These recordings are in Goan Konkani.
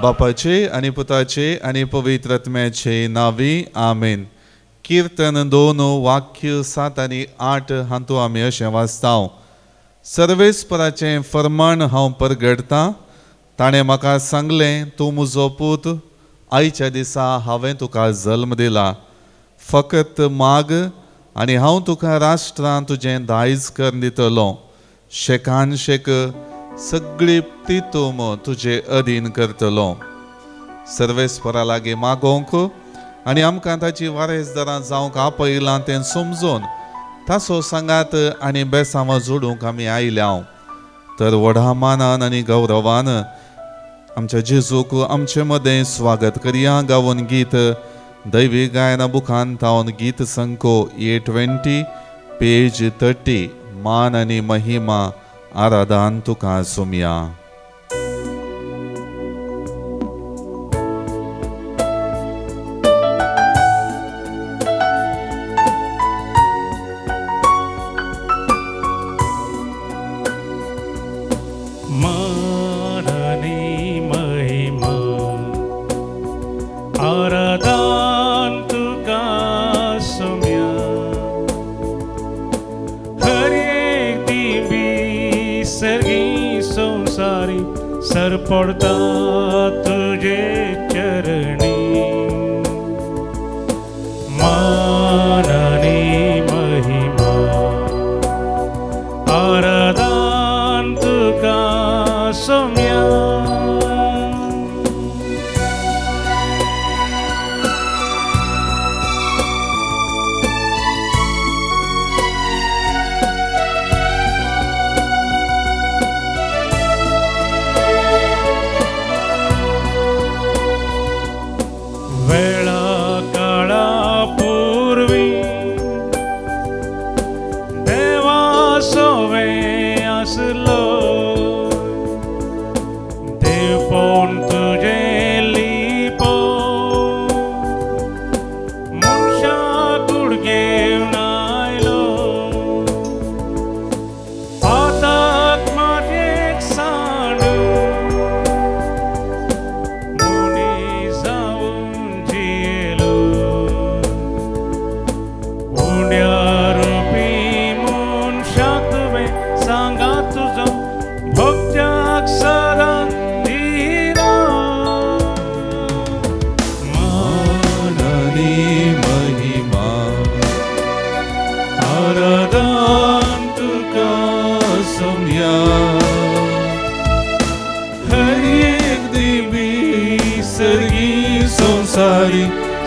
बापाचे आनी पुताचे आनी पवित्र आत्म्याचे नांवी आमेन। कीर्तन 2 वाक्य 7 आनी 8 हातूंत आमी अशें वाचता, सर्वेस्पराचें फर्माण हांव परगटतां, ताणें म्हाका सांगलें तूं म्हजो पूत, आयच्या दिसा हांवें तुका जल्म दिला। फकत माग आनी हांव तुका राष्ट्रां तुजें दायज करून दितलो, शेकान शेक सगळी प्रितूम तुजे अधीन करतलो। सर्वेस्परा लागीं मागोवंक आनी आमकां ताची वारेसदारां जावंक आपयलां तें समजून ताचो सांगात आनी बेसांवां जोडूंक आमी आयल्या। तर व्हडा मानान आनी गौरवान आमच्या जेजूक आमचे मदें स्वागत करया। गावन गीत दैवी गायना बुखान तावन गीत संको 820 पेज 30। मान आनी महिमा आराधन तुका सोमया। सरपडता तुझे चरणी, मानानी महिमा आराधन तुका सोम्या।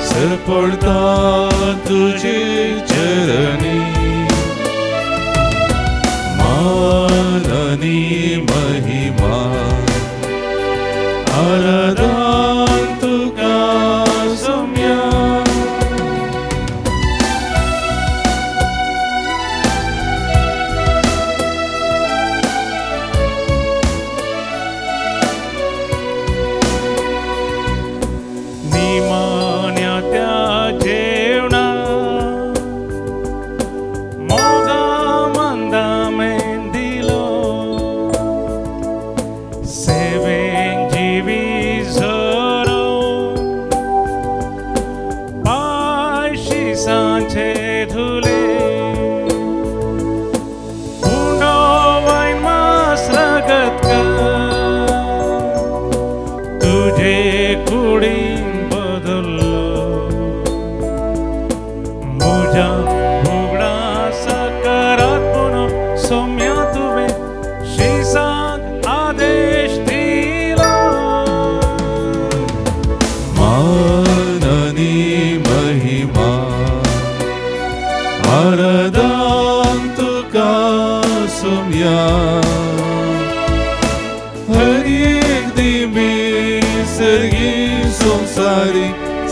सरपडता तुझे चरणी, माननी महिमा आराधन तुका सोम्या।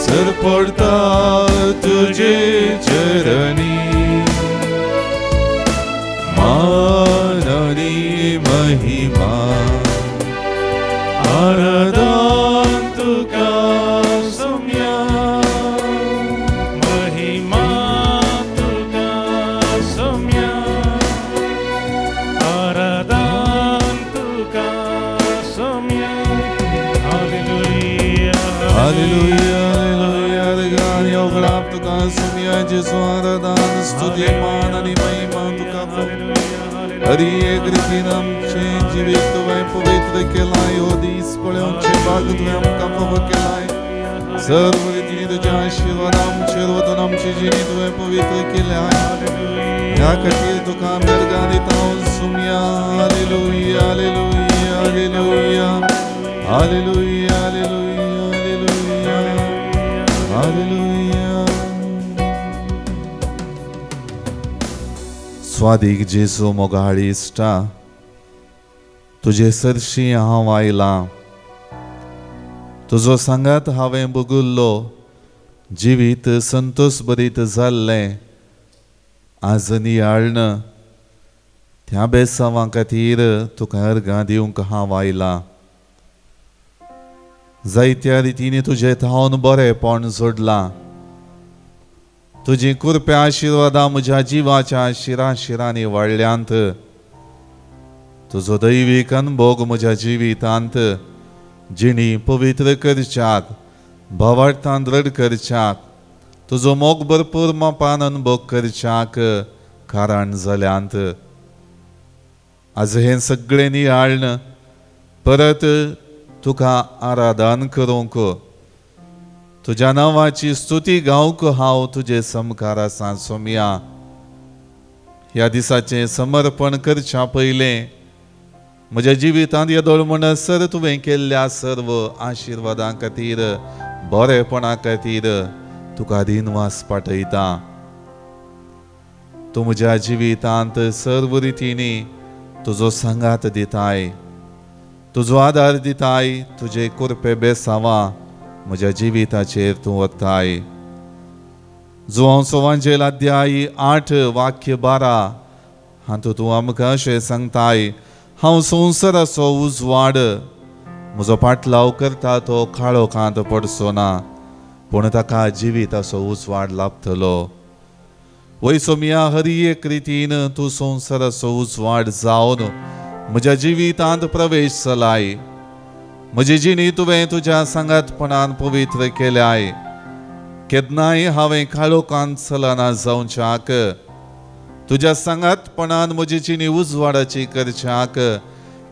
सरपडता तुझे चरणी, माननी महिमा आराधन तुका सोम्या। महिमा तुका सोम्या, आराधन तुका सोम्या। हालेलुया। बाप तुका सुमिया जेजू आराधन स्तुती मान आनी महिमा तुका हरी एक रितीन आमचें जिवीत तुवें पवित्र केलाय हो दीस पळोवचें भाग तुवें आमकां फावो केलाय सर्व रितीन तुज्या आशिर्वाद आमचेर वतून आमची जिणी तुवें पवित्र केल्या ह्या खातीर तुका मेरगां दिता सुमिया hallelujah hallelujah hallelujah hallelujah hallelujah hallelujah hallelujah. स्वादीक जेजू मोगाळी इश्टा तुजे सरशी हांव आयलां तुजो सांगात हांवें भोगुल्लो जिवीत संतोष भरीत जाल्लें आज नियाळन त्या बेसांवां खातीर तुका अर्गां दिवंक हांव आयलां जायत्या रितींनी तुजें थावन बरेंपण जोडलां तुजी कृपा आशिर्वादां म्हज्या जिवाच्या शिरा शिरांनी वाडल्यांत तुजो दैवीक अनभोग म्हज्या जिवितांत जिणी पवित्र करच्याक भावार्थान दृढ करच्याक तुजो मोग भरपूर मापान अनभोग करच्याक कारण जाल्यांत आज हें सगळें नियाळन परत तुका आराधन करूंक तुज्या नांवाची स्तुती गावंक हांव तुजे समकार आसा सोमया. ह्या दिसाचें समर्पण करच्या पयलें म्हज्या जिवितांत येदोळ म्हणसर तुवें केल्ल्या सर्व आशिर्वादां खातीर बरेपणा खातीर तुका दिनवास पाठयता. तूं म्हज्या जिवितांत सर्व रितींनी तुजो सांगात दिताय तुजो आदार दिताय तुजे कृपे बेसांवां म्हज्या जिविताचेर तूं वताय. जुवांव सोवांजेल अध्याय 8 वाक्य 12 हातूंत तूं आमकां अशें सांगताय हांव संवसाराचो उजवाड म्हजो पाटलाव करता तो काळोखांत पडचो ना पूण ताका जिविताचो उजवाड लाभतलो. वय सोमिया हरी एक रितीन तूं संवसाराचो उजवाड जावन म्हज्या जिवितांत प्रवेश चलाय. म्हजी जिणी तुवें तुज्या सांगातपणान पवित्र केल्याय केन्नाय हांवें काळोखांत चलना जावच्याक तुज्या सांगातपणान म्हजी जिणी उजवाडाची करच्याक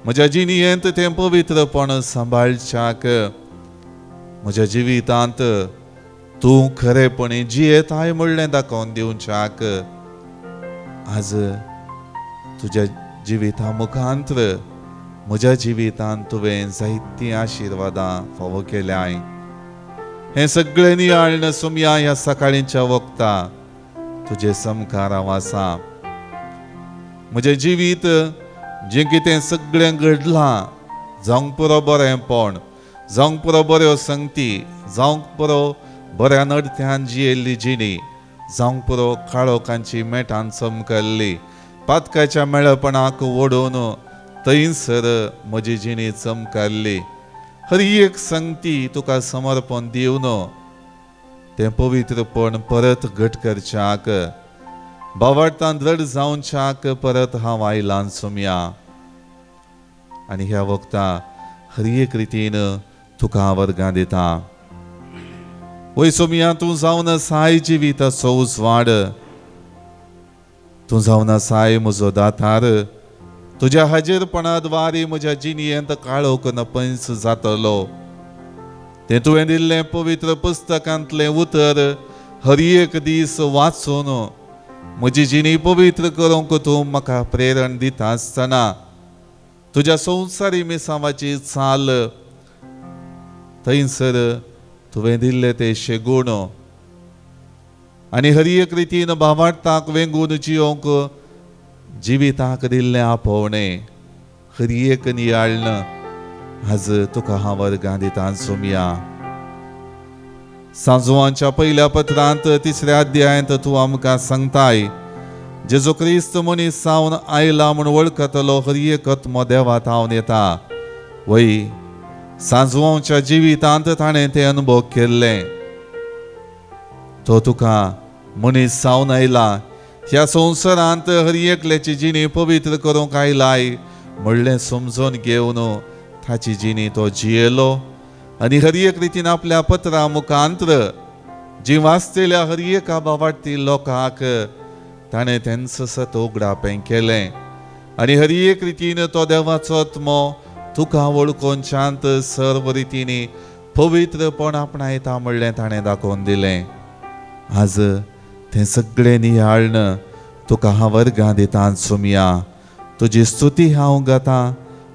म्हज्या जिणयेंत तें पवित्रपण सांबाळच्याक म्हज्या जिवितांत तूं खरेपणी जियेताय म्हणलें दाखोवन दिवच्याक आज तुज्या जिविता मुखांत्र म्हज्या जिवितांत तुवें जायतीं आशिर्वादां फावो केल्याय. हें सगळें नियाळन सोमया ह्या सकाळींच्या वखता तुजे समकार हांव आसा. म्हजें जिवीत जें कितें सगळें घडलां जावंक पुरो बरेंपण जावंक पुरो बऱ्यो संगती जावंक पुरो बऱ्या नडत्यान जियेल्ली जिणी जावंक पुरो काळोखांची मेटान चमकल्ली पातकाच्या मेळपणाक ओडून थंयसर म्हजी जिणी चमकाल्ली हर एक संगती तुका समर्पण दिवन तें पवित्रपण परत घट करच्याक भावार्थान दृढ जावच्याक परत हांव आयलां सोमया. आनी ह्या वखता हर एक रितीन तुका हांव वर्गां दिता. वय सोमया तूं जावन आसाय जिविताचो उजवाड तूं जावन आसाय म्हजो दातार तुज्या हाजीरपणा द्वारे म्हज्या जिणयेंत काळोख नपंस जातलो. तें तुवें दिल्लें पवित्र पुस्तकांतलें उतर हर एक दीस वाचून म्हजी जिणी पवित्र करूंक तूं म्हाका प्रेरण दिता आसतना तुज्या संवसारी मिसांवाची चाल थंयसर तुवें दिल्ले ते शेगूण आनी हर एक रितीन भावार्थाक वेंगून जियोंक जिविताक दिल्लें आपोवणें हर एक नियाळन आज तुका हांव वर्गां दिता सोमया. सांजवांच्या पयल्या पत्रांत 3 अध्यायांत तूं आमकां सांगताय जेजू क्रिस्त मनीस जावन आयला म्हूण वळखतलो हर एक आत्मो देवा थावन येता. वय सांजवांच्या जिवितांत ताणें तें अनुभव केल्लें तो तुका मनीस जावन आयला ह्या संवसारांत हर एकल्याची जिणी पवित्र करूंक आयलाय म्हणलें समजून घेवन ताची जिणी तो जियेलो आनी हर एक रितीन आपल्या पत्रा मुखांत्र जी वाचतल्या हर एका बावाडती लोकांक ताणें तेंचो सत उगडापें केलें आनी हर एक रितीन तो देवाचो आत्मो तुका वळखून शांत सर्व रितींनी पवित्रपण आपणायता म्हणलें ताणें दाखोवन दिलें. आज तें सगळें नियाळ्ळें तुका हांव वर्गां दिता सुमया, तुजी स्तुती हांव गाता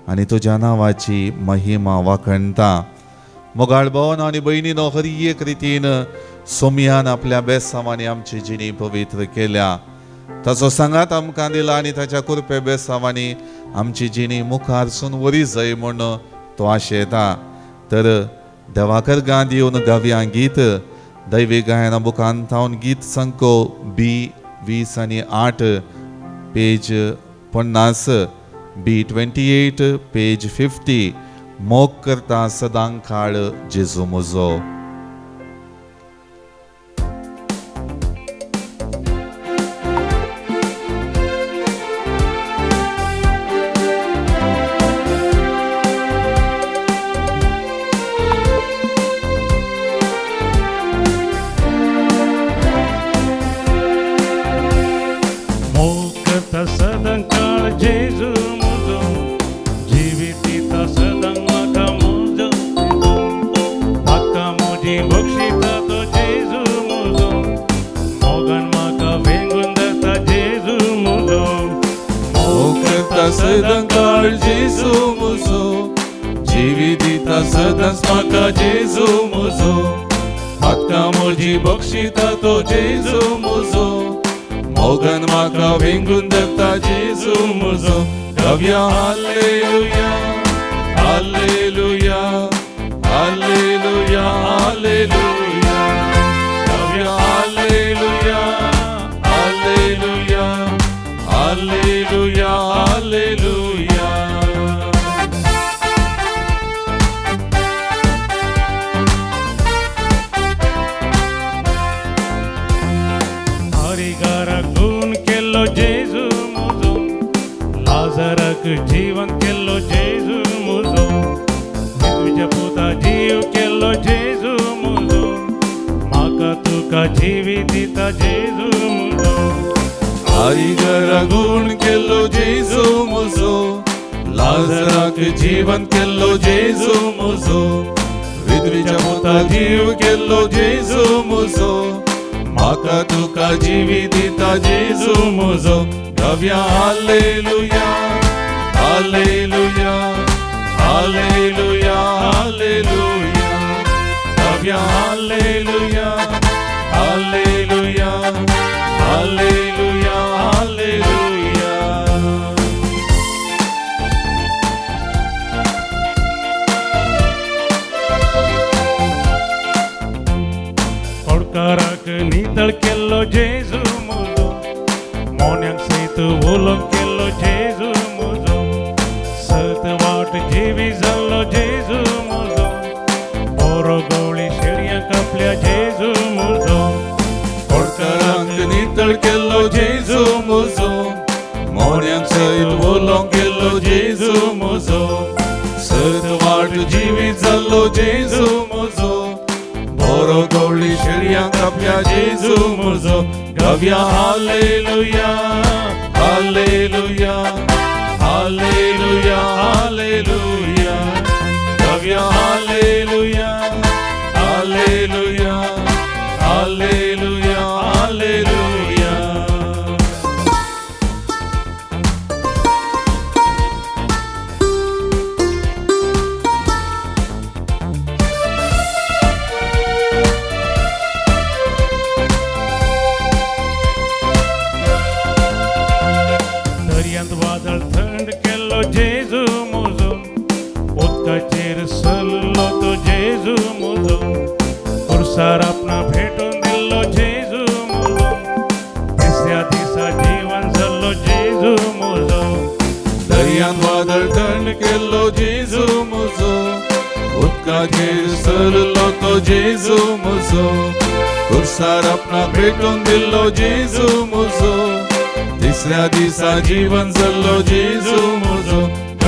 आनी तुज्या नांवाची महिमा वाखणता. मोगाळ भोवन आनी भयणीनो, हर एक रितीन सोमयान आपल्या बेसांवांनी आमची जिणी पवित्र केल्या. ताचो सांगात आमकां दिला आनी ताच्या कृपे बेसांवांनी आमची जिणी मुखारसून वरी जाय म्हूण तो आशेता. तर देवाकर गां दिवन गावया गीत दैवी गायना बुकान थावन गीत संको बी 20 आनी 8 पेज 50, बी 28 पेज 50. मोग करता सदां काळ जेजू म्हजो.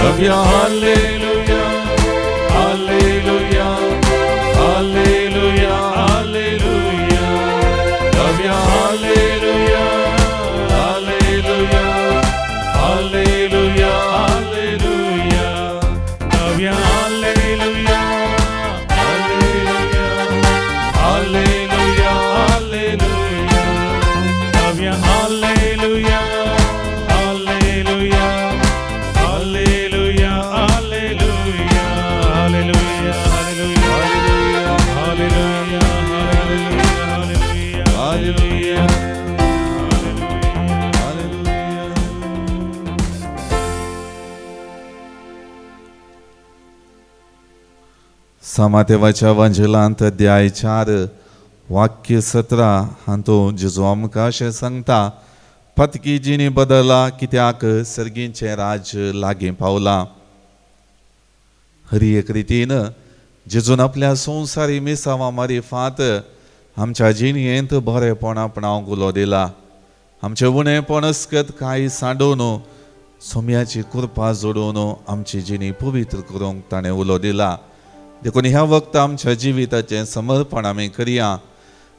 Hallelujah, hallelujah, hallelujah, hallelujah. Hallelujah, hallelujah, hallelujah, hallelujah, hallelujah. Navya hallelujah, hallelujah, hallelujah, hallelujah. Navya hallelujah, hallelujah, hallelujah, hallelujah, hallelujah, hallelujah, hallelujah, hallelujah, hallelujah, hallelujah. सामातेवाच्या वांजेलांत अध्याय 4 वाक्य 17 हांतू जेजू आमकां अशें सांगता, पतकी जिणी बदला कित्याक सर्गींचें राज्य लागीं पावलां. हरी एक रितीन जेजून आपल्या संवसारी मिसांवा मारिफात आमच्या जिणयेंत बरेपण आपणावंक उलो दिला. आमचें उणेपण अस्कत कांय सांडोवन सोम्याची कृपा जोडून आमची जिणी पवित्र करूंक ताणें उलो दिला. देखून ह्या वक्त आमच्या जिविताचें समर्पण आमी करया.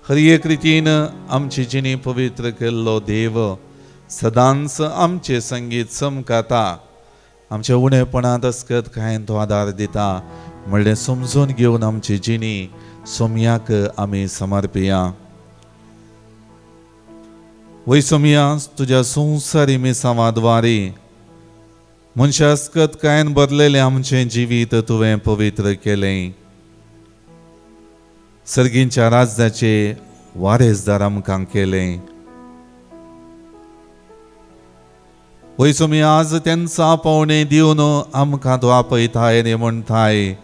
हर एक रितीन आमची जिणी पवित्र केल्लो देव सदांच आमचें संगीत चमकाता. आमच्या उणेपणांत अस्कत कांय तो आदार दिता म्हणलें समजून घेवन आमची जिणी सोम्याक आमी समर्पिया. वय सोम्या, तुज्या संवसारी मिसांवा द्वारी मनशा अस्कत कांयन बदलेलें आमचें जिवीत तुवें पवित्र केलें. सर्गींच्या राज्याचे वारेसदार आमकां केलें. वय सोम्या, आज तेंचो आपोवणें दिवन आमकां तूं आपयताय आनी म्हणटाय,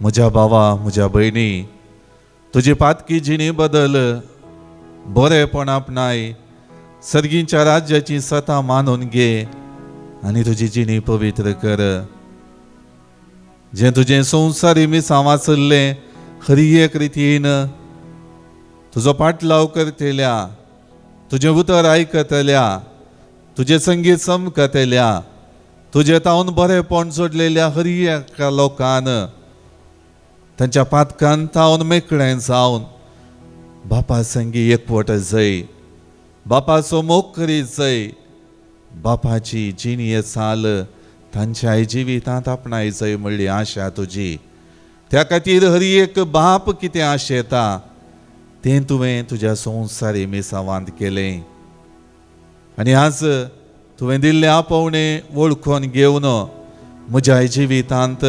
म्हज्या भावा, म्हज्या भयणी, तुजी पातकी जिणी बदल, बरेपण आपणाय, सर्गींच्या राज्याची सता मानून घे आनी तुजी जिणी पवित्र कर. जें तुजें संवसारी मिसांव वाचल्लें हरी एक रितीन तुजो पाटलाव करतल्या, तुजें उतर आयकतल्या, तुजें संगीत चमकतल्या, तुजें तावन बरेपण जोडलेल्या हरी एका लोकान तांच्या पातकान तावन मेकळें जावन बापा संगी एकवट जय, बापाचो मोग करीत जय, बापाची जिणी चाल तांच्या जिवितांत आपणाय जय म्हणली आशा तुजी. त्या खातीर हर एक बाप कितें आशेता तें तुवें तुज्या संवसारी मिसांवांत केलें. आनी आज तुवें दिल्लें आपोवणें वळखून घेवन म्हज्या जिवितांत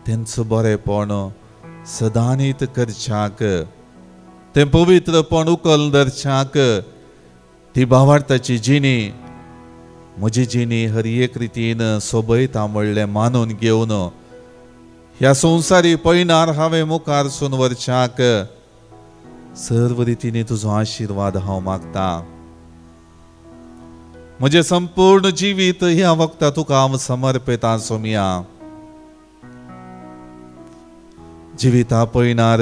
तेंचो बरेपण सदांनीत करच्याक, तें पवित्रपण उकल धरच्याक, ती भावार्थाची जिणी म्हजी जिणी हर एक रितीन सोबयता म्हणलें मानून घेवन ह्या संवसारी पयणार हांवें मुखार सून वरच्याक सर्व रितीनी तुजो आशिर्वाद हांव मागता. म्हजें संपूर्ण जिवीत ह्या वखता तुका हांव समर्पिता सोमया. जिविता पयणार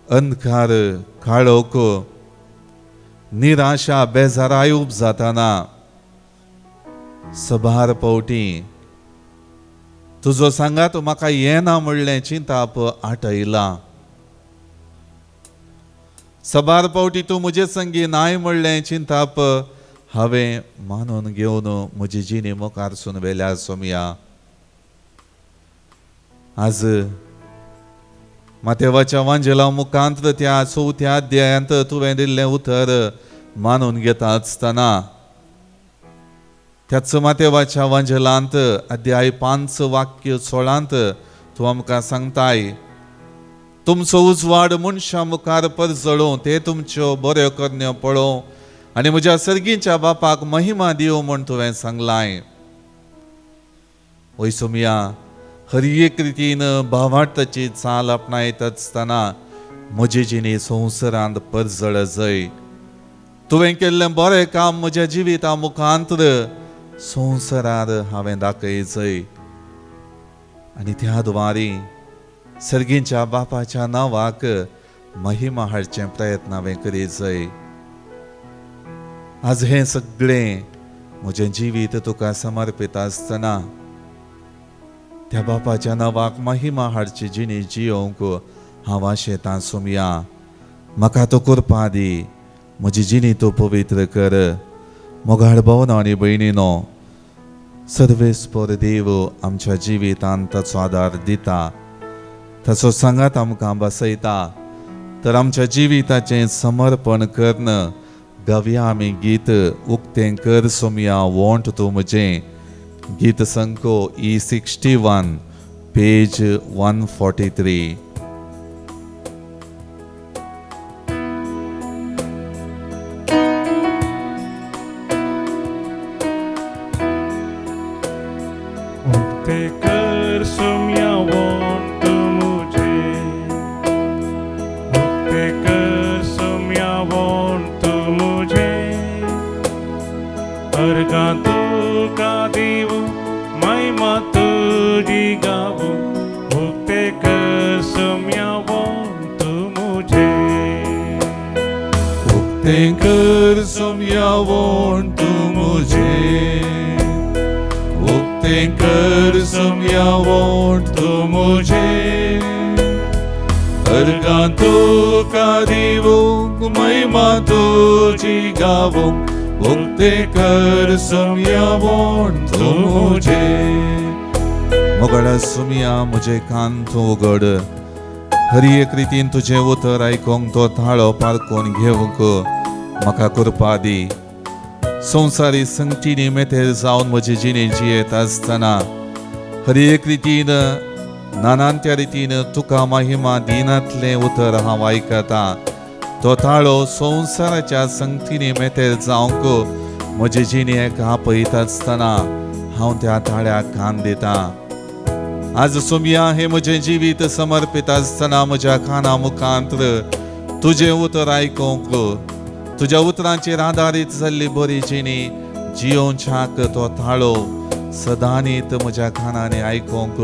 अंधकार, काळोख, निराशा, बेजाराय उब जाताना सबार पावटी तुजो सांगात म्हाका येना म्हणलें चिंताप आटयलां. सबार पावटी तूं म्हजे संगी नाय म्हणलें चिंताप हांवें मानून घेवन म्हजी जिणी मुखारसून वेल्या सोमया. आज मातेवाच्या वांजेला मुखांत त्या चवथ्या अध्यायांत तुवें दिल्लें उतर मानून घेता आसतना त्याच मातेवाच्या वांजेलांत अध्याय 5 वाक्य 16 तूं आमकां सांगताय, तुमचो उजवाड मनशां मुखार परजळूं, ते तुमच्यो बऱ्यो करण्यो पळोवं आनी म्हज्या सर्गीच्या बापाक महिमा दिवं म्हूण तुवें सांगलाय. वय सोमया, हर एक रितीन भावार्थाची चाल आपणायत आसतना म्हजी जिणी संवसारांत परजळ जय. तुवें केल्लें बरें काम म्हज्या जिविता मुखांत संवसारार हांवें दाखय जय. आनी त्या द्वारी सर्गींच्या बापाच्या नांवाक महिमा हाडचें प्रयत्न हांवें करीत जय. आज हें सगळें म्हजें जिवीत तुका समर्पीत आसतना त्या बापाच्या नांवाक महिमा हाडची जिणी जियोवंक हांव आशेतां सोमया. म्हाका तो कृपा दी. म्हजी जिणी तूं पवित्र कर. मोगाळ भावना आनी भयणीनो, सर्वेस्पर देव आमच्या जिवितांत ताचो आदार दिता, ताचो सांगात आमकां बसयता. तर आमच्या जिविताचें समर्पण करून गावया आमी गीत उक्तें कर सोमया वोंट तूं म्हजें. गीत संको E61 page 143. उक्ते कर सोमया वोंट मुझे, उक्ते कर सोमया वोंट मुझे, अर्घा तुका देऊ महिमा तुझी गाऊ, उक्ते कर सोमया वोंट मुझे. उक्ते कर सोमया वोंट मुझे, उक्ते कर सोमया वोंट मुझे, अर्घा तुका देऊ महिमा तुझी गाऊ, उक्ते कर सोमया वोंट मुझे. मोगाळा सोमया, म्हजे कान तूं उगड, हर एक रितीन तुजें उतर आयकूंक तो थाळो पारखून घेवंक म्हाका कृपा दी. संवसारी संगतीनी मेतेर जावन म्हजी जिणी जियेत आसतना हर एक रितीन नानांत्या रितीन तुका महिमा दिनांतलें उतर हांव आयकतां. तो थाळो संवसाराच्या संगतीनी मेतेर जावंक म्हजे जिणेक आपयत आसतना हांव त्या थाळ्याक कान दितां. आज सोमया, हें म्हजें जिवीत समर्पीत आसतना म्हज्या काना मुखांत तुजें उतर आयकूंक, तुज्या उतरांचेर आदारीत जाल्ली बरी जिणी जियोवच्याक तो थाळो सदांनीत म्हज्या कानांनी आयकूंक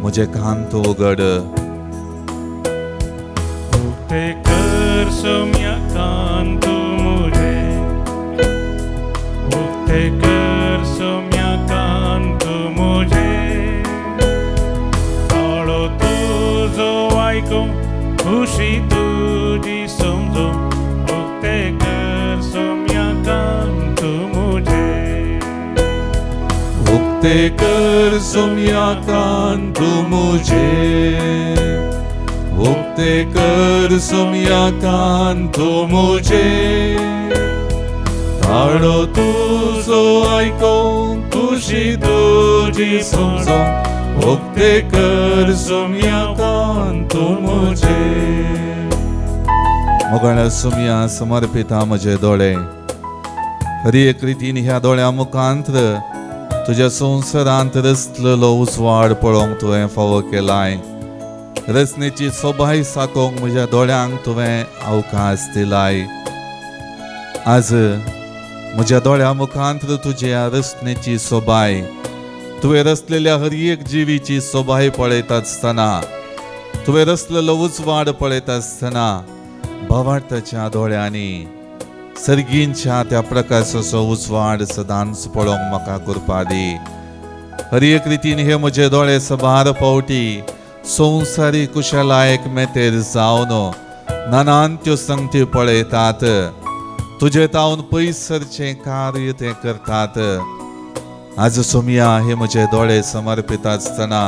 म्हजें कान तूं उगड. उक्ते कर सोमया कान तूं मुझे, उक्ते कर सोमया कान तूं मुझे, ताळो तुजो आयकूंक खुशी तुजी समजूं, उक्ते कर सोमया कान तूं मुझे. उक्ते कर सोमया कान तूं मुझे, उक्ते कर सोमया कान तूं मुझे, ताळो तुजो आयकूंक खुशी तुजी समजूंक, उक्ते कर सोमया कान तूं मुझे. मोगाळ्या सोमया, समर्पिता म्हजे दोळे, हर एक रितीन ह्या दोळ्या मुखांत तुज्या संवसारांत रचलेलो उजवाड पळोवंक तुवें फावो केलाय. रचनेची सोबाय साकोवंक म्हज्या दोळ्यांक तुवें अवकाश दिलाय. आज म्हज्या दोळ्या मुखांत तुज्या रचनेची सोबाय, तुवें रचलेल्या हर एक जिवीची सोबाय पळयता आसतना, तुवें रचलेलो उजवाड पळयता आसतना भावार्थाच्या दोळ्यांनी सर्गींच्या त्या प्रकाशाचो उजवाड सदांच पळोवंक म्हाका कृपा दी. हर एक रितीन हे म्हजे दोळे सबार फावटी संवसारी कुशलायक मेतेर जावन नानान त्यो संगती पळयतात, तुजे तावन पयस सरचें कार्य ते करतात. आज सोमया, हे म्हजे दोळे समर्पीत आसतना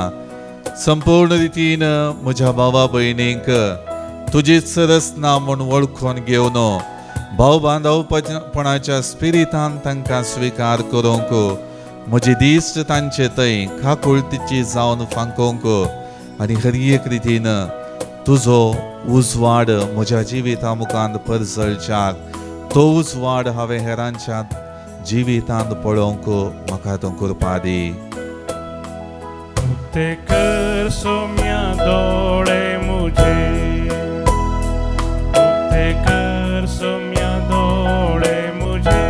संपूर्ण रितीन म्हज्या भावा भयणींक तुजीच रचना म्हूण वळखून घेवन भाव बांदवपणाच्या स्पिरितान तांकां स्विकार करूंक, म्हजी दिश्ट तांचे थंय काकुळतीची जावन फांकोवंक आनी हर एक रितीन तुजो उजवाड म्हज्या जिविता मुखांत परजळच्याक, तो उजवाड हांवें हेरांच्या जिवितांत पळोवंक म्हाका तूं कृपा दी. उक्ते कर सोमया दोळे मुझे, उक्ते कर सोमया दोळे मुझे,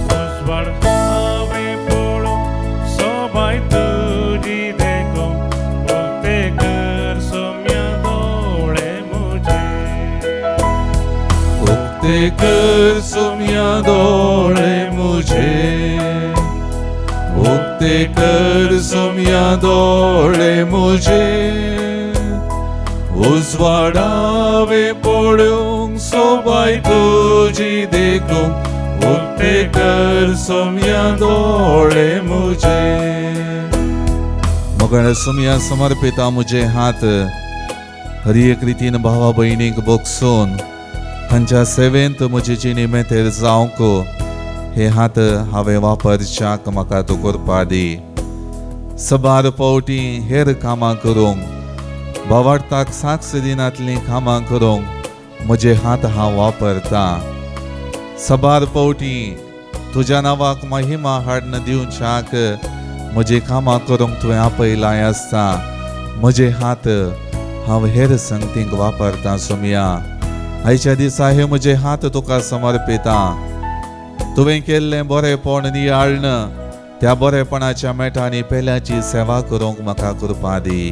उजवाड हांवें पळोवंक सोबाय तुजी देखूंक, उक्ते कर सोमया दोळे मुझे. उक्ते कर सोमया दोळे मुझे, उक्ते कर सोमया दोळे मुझे, उजवाडावे पळोवंक सोबाय तुजी देखूंक उक्ते कर सोम्या दोळे मुझे। मगळ सोम्या समर्पिता मुझे हात हर एक रितीन भावा भयणीक बोगसून तांच्या सेवेंत म्हजे जिणे मेतेर जावंक हे हात हांवें वापरच्याक म्हाका तूं करपा दी। सबार फावटी हेर कामां करूंक भावार्थाक साक्ष दिनांतलीं कामां करूंक म्हजे हात हांव वापरतां। सबार फावटी तुज्या नांवाक महिमा हाडून दिवच्याक म्हजी कामां करूंक तुवें आपयलां आसता म्हजे हात हांव हेर संगतींक वापरतां सोमया। आयच्या दिसा हे म्हजे हात तुका समर्पिता। तुवें केल्लें बरेंपण नियाळ्ण त्या बरेपणाच्या मेटांनी पेल्याची सेवा करूंक म्हाका कृपा दी।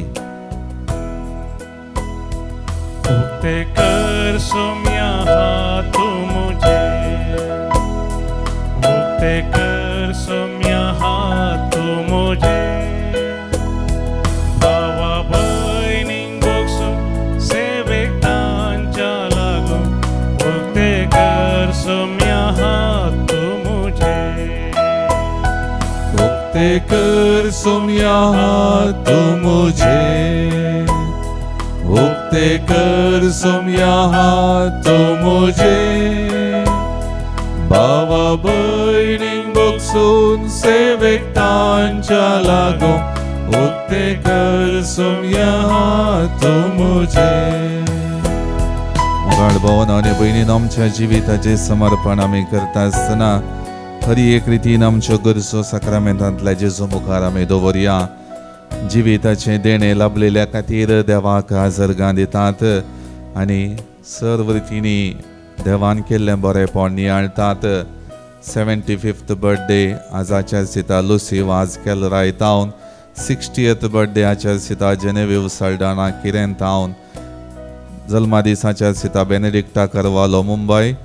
उक्ते कर सोम्या हात मुझे, उक्ते कर सोम्या हात मुझे, भावा भयणींक भोगसून सेवेक तांच्या लागून उक्ते कर सोम्या हात मुझे। उक्ते कर सोम्या हात मुझे, उक्ते कर सोम्या हात मुझे, भावा भयणींक भोगसून सेवेक तांच्या लागून उक्ते कर सोम्या हात मुझे। मोगाळ भावन आनी भयणीन आमच्या जिविताचें समर्पण आमी करता आसतना हर एक रितीन आमच्यो गरजो साक्रामेंतांतल्या जेजू मुखार आमी दवरया। जिविताचें देणें लाभलेल्या खातीर देवाक आजर्गां दितात आनी सर्व रितींनी देवान केल्लें बरेंपण नियाळटात। 75th birthday आज आचार्य सीता लुसी वाज केलराय तावन, 60th birthday आचार्य सीता जेनेवीव साल्डाना किरेन तावन, जल्मादीस आचार्य Sita Benedicta Carvalho Mumbai,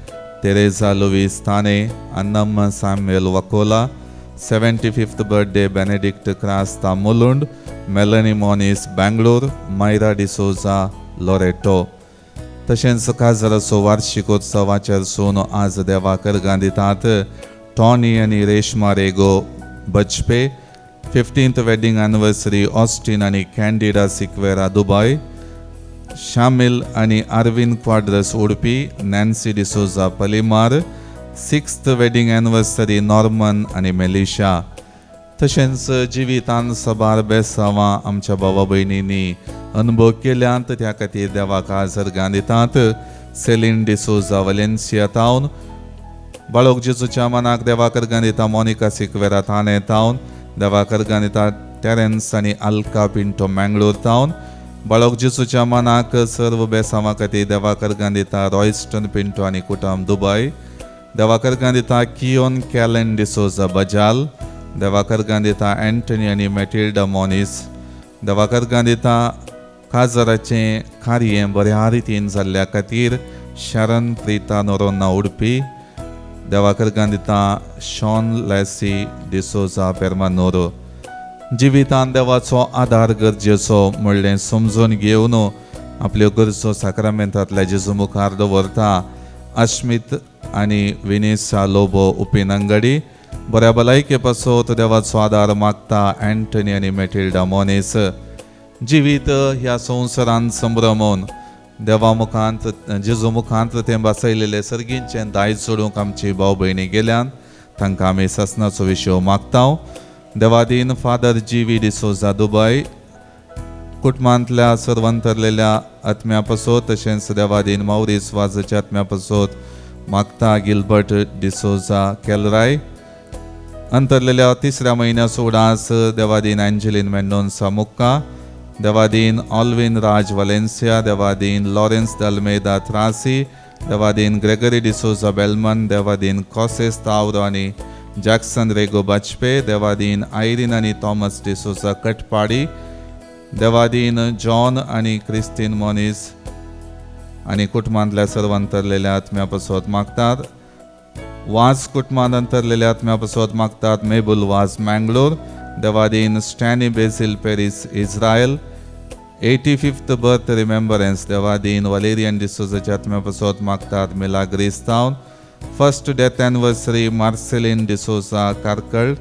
Teresa Luis Thane, Annamma Samuel Vakola, 75th birthday Benedict Crasta Mulund, Melanie Moniz Bangalore, Myra D'Souza Loreto. तशेंच काजराचो वार्षिकोत्सवाचेर सोन आज देवाक अर्गां दितात। टॉनी आनी Reshma Rego Bajpe, 15th wedding anniversary Austin आनी कॅन्डिडा सिक्वेरा दुबय, शामिल आनी Arvind Quadras Udupi, Nancy D'Souza Palimar, 6th wedding anniversary Norman आनी मेलिशा। तशेंच जिवितान सबार बेसांवां आमच्या भावा भयणींनी अनुभव केल्यांत त्या खातीर देवाक आज अर्गां दितात। सेलीन डिसोजा वलेन्सिया तावन, बाळोक जेजूच्या मनाक देवाक अर्गां दिता मोनिका सिक्वेरा थाणे तावन, देवाक अर्गां दिता टेरन्स आनी अल्का पिंटो मँगलोर तावन, बाळोक जेजूच्या मनाक सर्व बेसांवां खातीर देवाक अर्गां दिता रॉयस्टन पिंटो आनी कुटुंब दुबय, देवाक अर्गां दिता कियोन कॅलन डिसोजा बजाल, देवाक अर्गां दिता एंटनी आनी मॅटिल्डा मोनीस, देवाक अर्गां दिता काजराचें कार्य बऱ्या रितीन जाल्ल्या खातीर शरण प्रिता नोरोन्ना उडपी, देवाक अर्गां दिता शॉन लॅसी डिसोजा पेरमानोरो। जिवितान देवाचो आदार गरजेचो म्हणलें समजून घेवन आपल्यो गरजो साक्रामेंतांतल्या जेजू मुखार दवरता। अश्मित आनी विनिसा लोबो उपिनंगडी बऱ्या भलायके पासत देवाचो आदार मागता एंटनी आनी मॅटिल्डा मोनीस। जिवीत ह्या संवसारान संभ्रमून देवा मुखांत जेजू मुखांत तें बसयलेलें सर्गींचें दायज सोडूंक आमची भाव भयणी गेल्यान तांकां आमी सासणाचो विशय मागता। देवादीन father G V D'Souza Dubai कुटुंबांतल्या सर्वंतरलेल्या आत्म्या पासत तशेंच देवादीन मावरीस वाजाच्या आत्म्या पासत मागता गिलबर्ट डिसोजा केलराय। अंतरलेल्या तिसऱ्या म्हयन्याचो उडास देवादीन एंजेलीन मेंडोन्सा मुक्का, देवादीन ऑल्विन राज वालेन्सिया, देवादीन लॉरेन्स दल्मेदा त्रासी, देवादीन ग्रेगरी डिसोजा बेलमन, देवादीन कॉसेस तावरो आनी जॅक्सन रेगो बाजपे, देवादीन आयरीन आनी थॉमस डिसोजा कटपाडी, देवादीन जॉन आनी क्रिस्टीन मोनीस आनी कुटुंबांतल्या सर्व अंतरलेल्या आत्म्या पासत मागतात। वाज कुटुंबांत अंतरलेल्या आत्म्या पासत मागतात मेबुल वाज मँगलोर, देवादीन Stany Basil Peris Israel, 85th birth remembrance देवादीन वलेरियन डिसोजाच्या आत्म्या पासत मागतात Milagres town. First death anniversary Marcelin D'Souza Karkal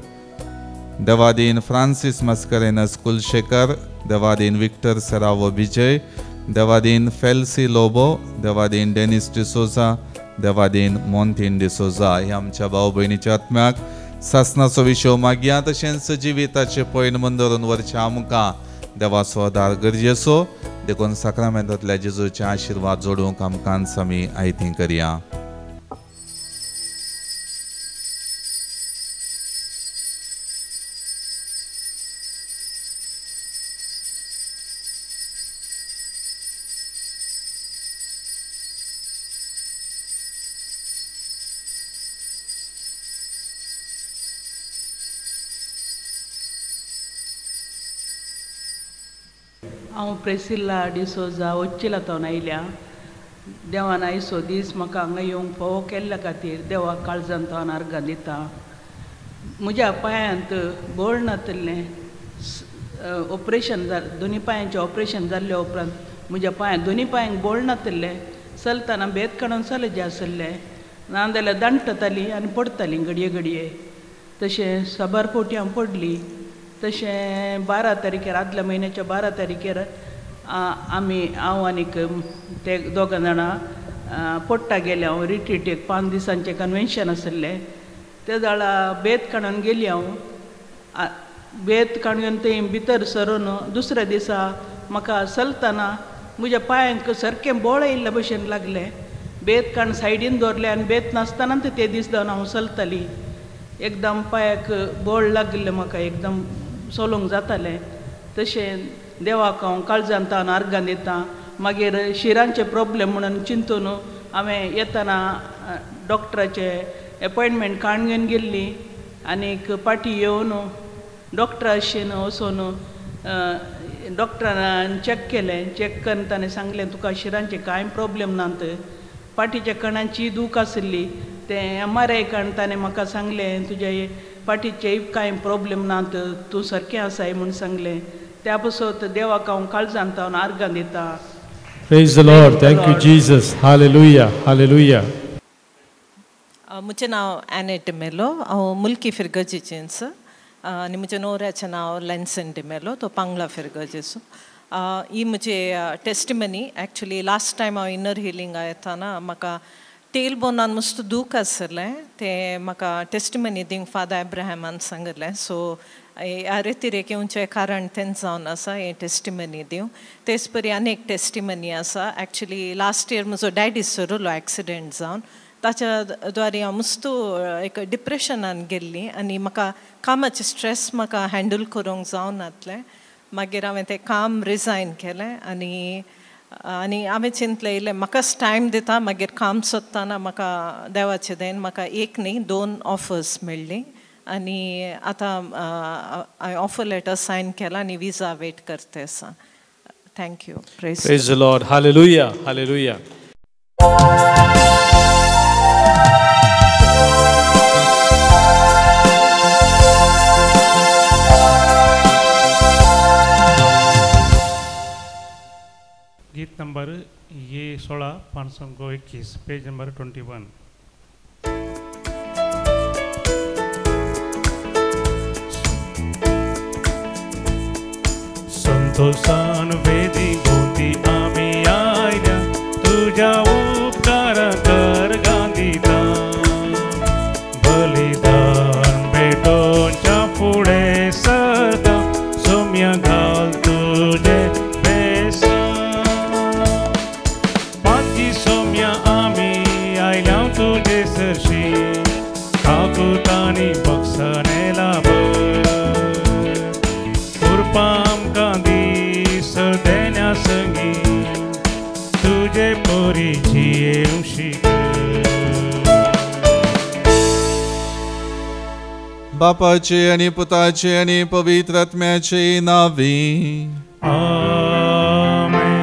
देवादीन फ्रांसीस मस्करेनस कुलशेखर देवादीन विक्टर सरावो विजय देवादीन फेल्सी लोबो देवादीन डेनिस डिसोजा देवादीन मोंतीन डिसोजा ह्या आमच्या भाव भयणीच्या आत्म्याक सासनाचो विशय मागया. तशेंच जिविताचे पयण मन धरून वरच्या आमकां देवाचो आदार गरजेचो देखून साक्रामेंतांतल्या जेजूचे आशिर्वाद जोडूंक आमकां आमी आयती करया. हांव प्रेसिल्ला डिसोजा ओच्चिला तावन आयल्या. देवान आयचो दीस म्हाका हांगा येवंक फावो केल्ल्या खातीर देवाक काळजान तावन आर्गां दिता. म्हज्या पांयांत बळ नातिल्लें ऑपरेशन दोनी पांयांचें ऑपरेशन जाल्ल्या उपरांत म्हज्या पांयांत दोनी पांयांक बळ नातिल्लें. चलतना बेत काडून चलचें आसलें, नाजाल्यार दांडटताली आनी पडटाली घडये घडये. तशें साबार फावटी हांव पडली. तशें 12 तारखेर आदल्या म्हयन्याच्या 12 तारखेर आमी हांव आनीक ते दोगां जाणां पोट्टा गेले. हांव रिट्रीटेक 5 दिसांचें कन्वेन्शन आसलें ते जाळा बेत काडून गेली. हांव बेत काडून थंय भितर सरून दुसऱ्या दिसा म्हाका चलतना म्हज्या पांयांक सारकें बळ आयिल्ल्या भशेन लागलें. बेत काडून सायडीन दवरलें आनी बेत नासतना ते दीस जावन हांव चलताली. एकदम पांयाक बळ लागिल्लें म्हाका, एकदम चलोवंक जातालें. तशें देवाक हांव काळजान तावन आर्गां दिता. मागीर शिरांचे प्रॉब्लेम म्हणून चिंतून हांवें येतना डॉक्टराचे एपॉयंटमेंट काडून घेवन गेल्ली आनीक पाटी येवन डॉक्टराशीन वचून डॉक्टरान चॅक केलें. चॅक करून ताणें सांगलें तुका शिरांचे कांय प्रॉब्लेम नात, पाटीच्या कणांची दूख आसली. तें MRI काडून ताणें म्हाका सांगलें तुजे पाटीचे कांय प्रॉब्लेम नात, तूं सारकें आसाय म्हूण सांगलें. त्या पासत देवाक हांव काळजान तावन आर्गां दिता. Praise the Lord. Thank you, Jesus. Hallelujah. Hallelujah. म्हजें नांव एनेट डिमेलो, हांव मुल्की फिरगजेचेंच आनी म्हज्या नवऱ्याचें नांव लेन्सन डिमेलो, तो पांगला फिरगजेचो. ही म्हजी टेस्टिमनी. एक्चुली लास्ट टायम हांव इनर हिलिंग येताना म्हाका टेल बोनान मस्त दूख आसलें, तें म्हाका टेस्टिमनी दिवंक फादर एब्राहमान सांगिल्लें. सो ह्या रेतिरेक येवचें कारण तेंच जावन आसा हें टेस्टिमनी दिवंक. तेच परी आनी एक टेस्टिमनी आसा. एक्चुली लास्ट इयर म्हजो डॅडी सरलो एक्सिडेंट जावन, ताच्या द्वारे हांव मस्त एक डिप्रेशनान गेल्ली आनी म्हाका कामाचें स्ट्रेस म्हाका हँडल करूंक जावनातलें. मागीर हांवें तें काम रिजायन केलें आनी आनी हांवें चिंतलें इल्लें म्हाकाच टायम दिता. मागीर काम सोदतना म्हाका देवाचें then म्हाका एक न्ही 2 ऑफर्स मेळ्ळी आनी आतां हांवें ऑफर लेटर सायन केला आनी विजा वेट करता आसा. Thank you. Praise the Lord. Hallelujah. Hallelujah. गीत नंबर ये 16 521 पेज नंबर 21. संतोषान वेदी भोवती आमी आयल्या तुज्या उपकारा कर गांधीता बलिदान भेटोवच्या फुडें सदां सोम्या घाल तुजें काकुतानी बक्षणे लाभ कुरपाम कांदी सदेन्या संगी तुझे परी जियेवंक शिक. बापाचे आनी पुताचे आनी पवित्र आत्म्याचे नांवी आमेन.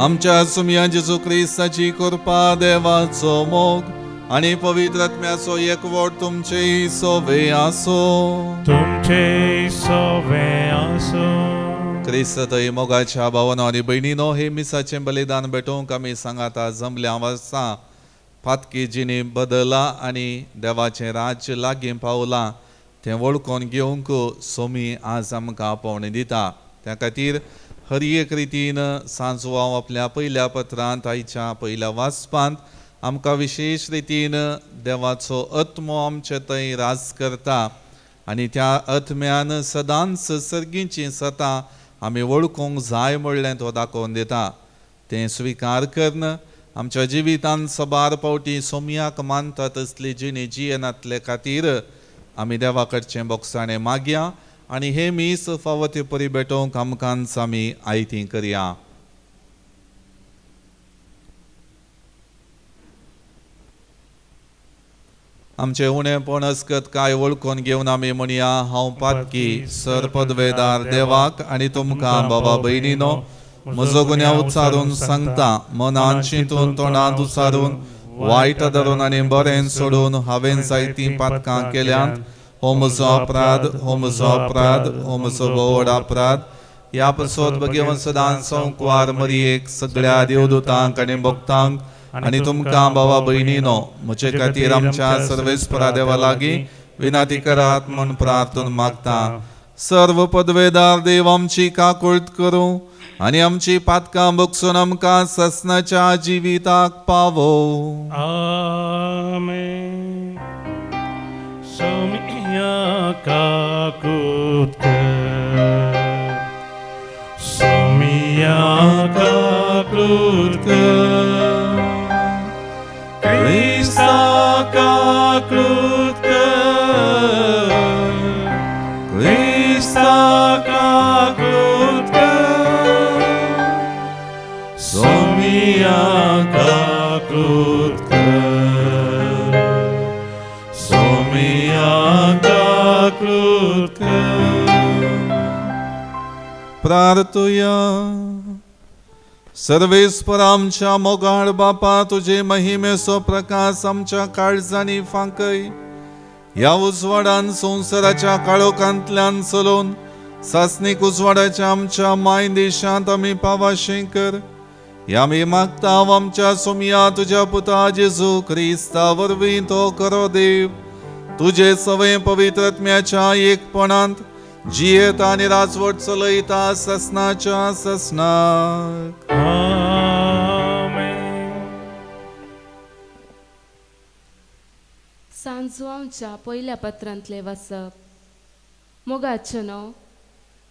आमच्या सुमया जेजू क्रिस्ताची कृपा, देवाचो मोग आनी पवित्र आत्म्याचो एकवट तुमचे सोवे आसो. तुमचे सोवे आसो. क्रिस्त थंय मोगाच्या भावानो आनी भयणीनो, हे मिसाचें बलिदान भेटोवंक आमी सांगाता जमल्या वर्सां पातकी जिणी बदला आनी देवाचें राज्य लागीं पावलां तें वळखून घेवंक सोमी आज आमकां आपोवणें दिता. त्या खातीर हर एक रितीन सांजवाव आपल्या पयल्या पत्रांत आयच्या पयल्या वाचपांत आमकां विशेश रितीन देवाचो आत्मो आमचे थंय राज करता आनी त्या आत्म्यान सदांच सर्गींची सतां आमी वळखूंक जाय म्हणलें तो दाखोवन दिता. तें स्विकार करून आमच्या जिवितांत सबार फावटी सोमयाक मानता तसली जिणी जियेनातले खातीर आमी देवा कडचें बोगसाणें मागया आनी हे मीस फावो ते परी भेटोवंक आमकांच आमी आयती करया. आमचें उणेपण अस्कत काय वळखून घेवन आमी म्हणया, हांव पातकी सर पदवेदार देवाक आनी तुमकां बाबा भयणीनो म्हजो गुन्यांव उच्चारून सांगता. मनान चिंतून तोंडांत उच्चारून वायट धरून आनी बरें सोडून हांवें जायतीं पातकां केल्यांत. हो म्हजो अपराध, हो म्हजो अपराध, हो म्हजो व्हड अपराध. ह्या पसत भगवंत सदां संकवार मरियेक सगळ्या देवदूतांक आनी भक्तांक आनी तुमकां बाबा भयणीनो म्हजे खातीर आमच्या सर्वेस्परा देवा लागीं विनंती करात म्हूण प्रार्थना मागता. सर्व पदवेदार देव आमची काकुळट करूं आनी आमची पातकां बगसून आमकां ससनाच्या जिविताक पावो. आमेन. सोमिया काकुळट कर, सोमिया काकुळट कर, क्रिस्ता काकुळट कर, क्रिस्ता काकुळट कर, सोमिया काकुळट कर, सोमिया काकुळट कर. प्रार्थुया. सर्वेस्पर आमच्या मोगाळ बापा, तुजे महिमेचो प्रकाश आमच्या काळजांनी फांकय. ह्या उजवाडान संवसाराच्या काळोखांतल्यान चलोवन सासणीक उजवाडाच्या आमच्या माय देशांत आमी पावाशें कर. ह्या आमी मागता आमच्या सोमया तुज्या पुता जेजू क्रिस्ता वरवीं तो करो देव तुजे सवय पवित्र आत्म्याच्या एकपणांत जियेता आनी राजवट चलयता ससनाच्या ससनाक. आमेन. सांजवांच्या पयल्या पत्रांतले वाचप. मोगाचें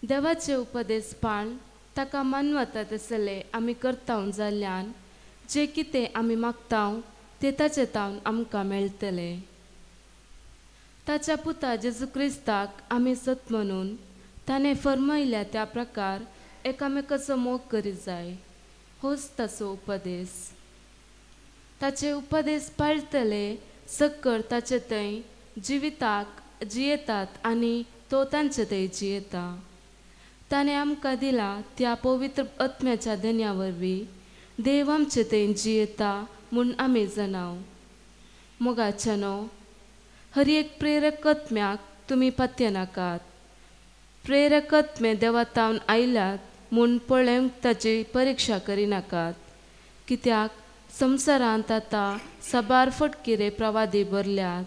देवाचे उपदेश पाळन ताका मानवता तसले आमी करता जाल्ल्यान जे कितें आमी मागता ते ताचे तावन आमकां मेळटले. ताच्या पुता जेजू क्रिस्ताक आमी सत म्हणून ताणें फर्मायल्या त्या प्रकार एकामेकाचो मोग करीत जाय, होच ताचो उपदेश. ताचे उपदेश पाळटले सक्कर ताचे थंय जिविताक जियेतात आनी तो तांचे थंय जियेता. ताणें आमकां दिला त्या पवित्र आत्म्याच्या धन्या वरवीं देव आमचे थंय जियेता म्हूण आमी जाणाव. मोगाच्यानो, हर एक प्रेरक आत्म्याक तुमी पातयेनाकात. प्रेरक आत्मे देवातावन आयल्यात म्हूण पळोवंक ताची परिक्षा करिनाकात, कित्याक संवसारांत आतां साबार फटकिरे प्रवादी भरल्यात.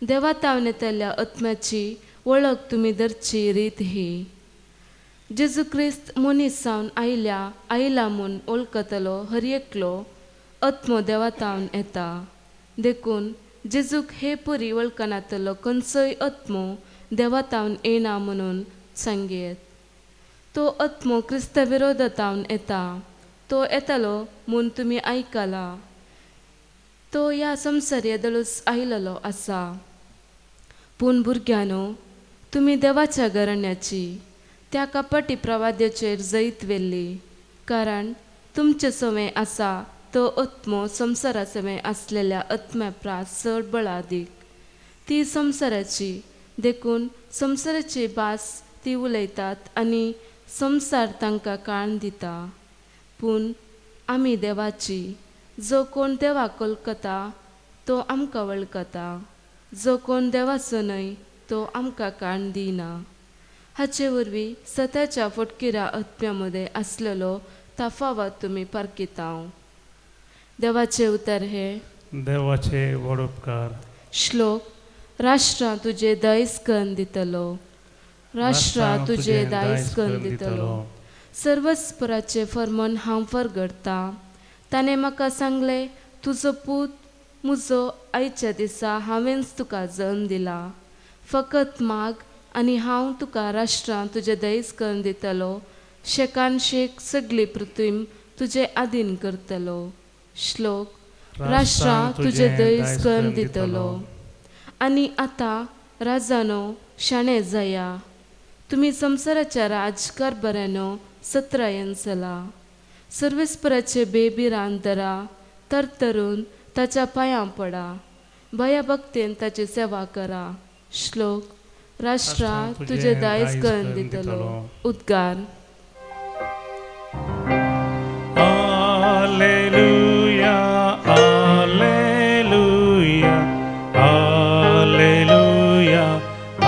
देवातावन येतल्या आत्म्याची वळख तुमी धरची रीत ही. जेजू क्रिस्त मनीस जावन आयला म्हूण वळखतलो हर एकलो आत्मो देवातावन येता. देखून जेजूक हे परी वळखनातलो खंयचोय आत्मो देवातावन येना म्हणून सांगयेत. तो आत्मो क्रिस्ता विरोधातावन येता, तो येतलो म्हूण तुमी आयकला. तो ह्या संवसार येदोळूच आयलेलो आसा. पूण भुरग्यांनो, तुमी देवाच्या घराण्याची त्या कपटी प्रवाद्याचेर जैत व्हेल्ली, कारण तुमचे सवें आसा तो आत्मो संवसारा सवें आसलेल्या आत्म्या प्रास चड बळादीक. ती संवसाराची, देखून संवसाराची भास ती उलयतात आनी संवसार तांकां काण दिता. पूण आमी देवाची. जो कोण देवाक वळखता तो आमकां वळखता, जो कोण देवाचो न्हय तो आमकां काण दिना. हाचे वरवीं सताच्या फटकिरा आत्म्या मदें आसलेलो तफावत तुमी पारखिता. देवाचें उतर हें देवाचे व्हड उपकार. श्लोक. राष्ट्रां तुजें दायज करून दितलो, राष्ट्रां तुजें दायज करून दितलो. सर्वस्पराचें फर्मन हांव फरगडटा. ताणें म्हाका सांगलें, तुजो पूत म्हजो, आयच्या दिसा हांवेंच तुका जल्म दिला. फकत माग आनी हांव तुका राष्ट्रां तुजें दायज करून दितलो, शेकान शेक सगळी पृथ्वी तुजे आदीन करतलो. श्लोक. राष्ट्रां तुजें दायज करून दितलो. आनी आतां राजानो शाणे जाया, तुमी संवसाराच्या राजकारभाऱ्यानो सत्रायेन चला. सर्वेस्पराचे बेबिरान धरा, तरतरून ताच्या पांयां पडा, भयाभक्तेन ताची सेवा करा. श्लोक. राष्ट्रां तुजें दायज करून दितलो. उद्गार. Alleluia, alleluia, alleluia,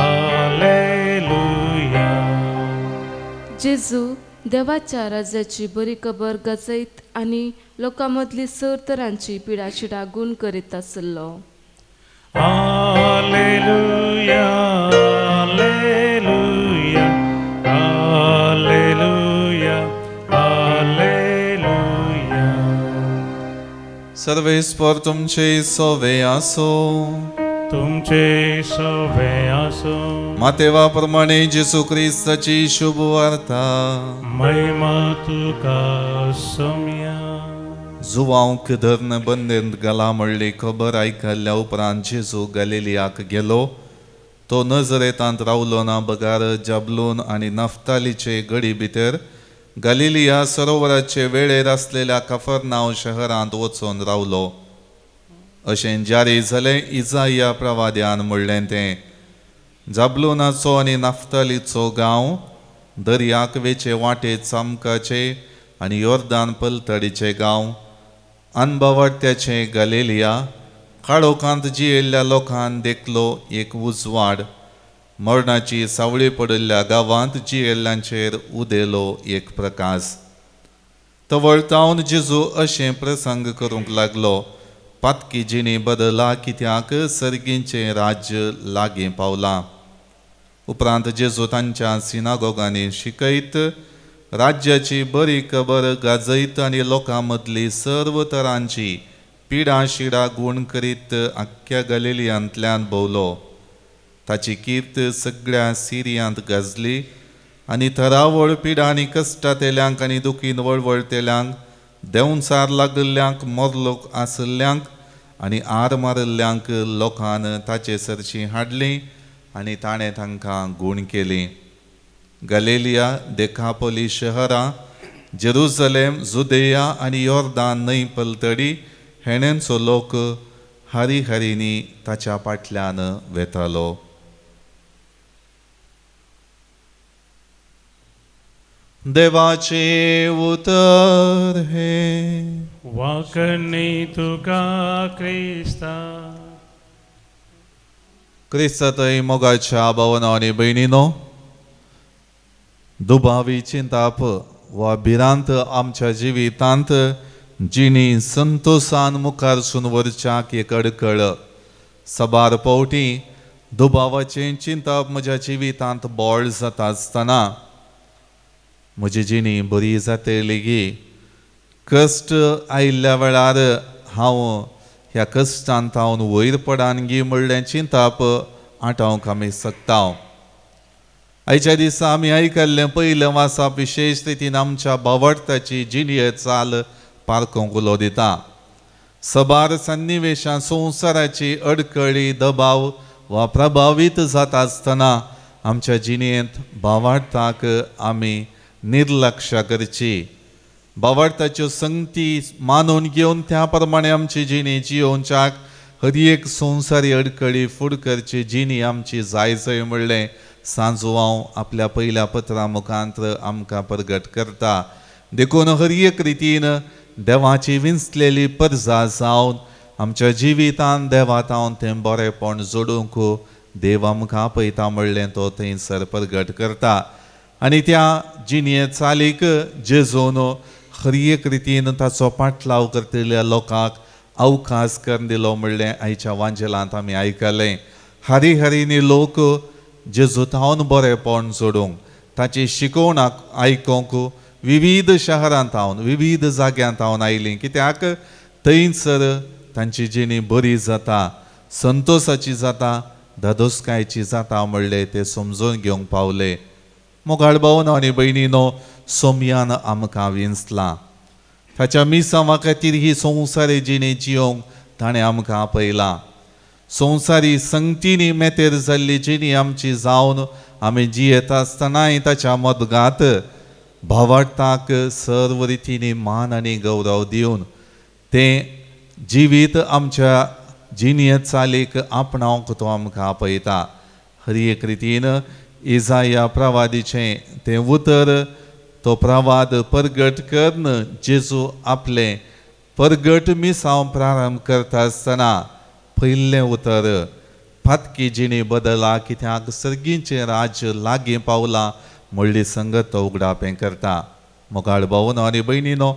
alleluia. जेजू देवाच्या राज्याची बरी खबर गाजयत आनी लोकां मदली सर तरांची पिडाशिडा गूण करीत आसलो. Alleluia, alleluia, alleluia, alleluia. सर्वेस्पर तुमचे सोवे आसो, तुमचे सोवे आसो. मातेवा प्रमाणे जेसू क्रिस्ताची शुभ वार्ता. महिमा तुका सोम्या. जुवांक धरण बंदेंत घाला म्हणली खबर आयकल्ल्या उपरांत जेजू गलिलियाक गेलो. तो नजरेतांत रावलो ना, बगार जाबलून आनी नफ्तालीचे गडी भितर गलिलिया सरोवराचे वेळेर आसलेल्या कफरनाव शहरांत वचून रावलो. अशें जारी जालें इजाया प्रवाद्यान म्हणलें तें. जाबलूनाचो आनी नाफ्तालीचो गांव, दर्याक वेचे वाटे चामकाचे आनी योर्दान पलतडीचे गांव, अनबावाट्याचे गलिलिया, काळोखांत जियेल्ल्या लोकान देखलो एक उजवाड. मरणाची सावळी पडिल्ल्या गांवांत जियेल्ल्यांचेर उदेलो एक प्रकाश. तवळतावन जेजू अशें प्रसंग करूंक लागलो, पातकी जिणी बदला, कित्याक सर्गींचें राज्य लागीं पावलां. उपरांत जेजू तांच्या सिनागोगांनी शिकयत, राज्याची बरी खबर गाजयत आनी लोकां मदली सर्व तरांची पिडा शिडा गूण करीत आख्ख्या गलिलियांतल्यान भोंवलो. ताची कीर्त सगळ्या सिरियांत गाजली आनी थरावळ पिडा आनी कश्टातेल्यांक आनी दुखीन वळवळतेल्यांक, देंवचार लागिल्ल्यांक, मोरलोक आशिल्ल्यांक आनी आर मारिल्ल्यांक लोकान ताचे सरशी हाडली आनी ताणें तांकां गूण केली. गलिलिया, देखापोली शहरां, जेरुजलेम, जुदेया आनी योर्दान न्हंय पलतडी हेणेंचो लोक हारी हारींनी ताच्या फाटल्यान वेतालो. देवाचे उतर हे. वाकणी तुका क्रिस्ता. क्रिस्तातय मोगाच्या भावना आनी भयणीनो, दुबावी चिंताप वा भिरांत आमच्या जिवितांत जिणी संतोसान मुखार सून वरच्याक एक अडकळ. सबार पावटी दुबावाचें चिंताप म्हज्या जिवितांत बोळ जाता आसतना म्हजी जिणी बरी जातली गी. कश्ट आयिल्ल्या वेळार हांव ह्या कश्टांत हांव वयर पडान गी म्हणलें चिंताप आटावंक आमी शकता. आयच्या दिसा आमी आयकल्लें पयलें वाचप विशेश रितीन आमच्या बावडताची जिणये चाल पारखूंक उलो दिता. सबार सन्निवेशां संवसाराची अडकळी, दबाव वा प्रभावीत जाता आसतना आमच्या जिणेंत भावार्थाक आमी निर्लक्ष करची. भावार्थाच्यो संगती मानून घेवन त्या प्रमाणे आमची जिणी जियोवच्याक हर एक संवसारी अडकळी फुड करची जिणी आमची जाय जाय म्हणलें सांजुआंव आपल्या पयल्या पत्रा मुखांत आमकां प्रगट करता. देखून हर एक रितीन देवाची विंचलेली परजा जावन आमच्या जिवितान देवातावन तें बरेंपण जोडूंक देव आमकां आपयता म्हणलें तो थंयसर प्रगट करता. आनी त्या जिणये चालीक जेजून हर एक रितीन ताचो पाटलाव करतल्या लोकांक अवकाश करून दिलो म्हणलें आयच्या वांजेलांत आमी आयकलें. हरी हरीनी लोक जेजू थावन बरेपण जोडूंक ताची शिकोवणाक आयकूंक विविध शहरांत थावन विविध जाग्यांत थावन आयलीं, कित्याक थंयसर तांची जिणी बरी जाता, संतोसाची जाता, धादोसकायची जाता म्हणलें ते समजून घेवंक पावले. मोगाळ भावनो आनी भयणीनो, सोमयान आमकां विंचलां ताच्या मिसांवा खातीर ही संवसारी जिणी जियोंक ताणें आमकां आपयलां. संवसारी संगतींनी मेतेर जाल्ली जिणी आमची जावन आमी जियेता आसतनाय ताच्या मदगात भावार्थाक सर्व रितींनी मान आनी गौरव दिवन तें जिवीत आमच्या जिणये चालीक आपणावंक तो आमकां आपयता. हर एक रितीन इजाया प्रवादीचें तें उतर तो प्रवाद परगट करून जेजू आपलें परगट मिसांव प्रारंभ करता आसतना पयलें उतर पातकी जिणी बदला कित्याक सर्गीचें राज्य लागीं पावलां म्हणली संगत तो उगडापें करता. मोगाळ भावनो आनी भयणीनो,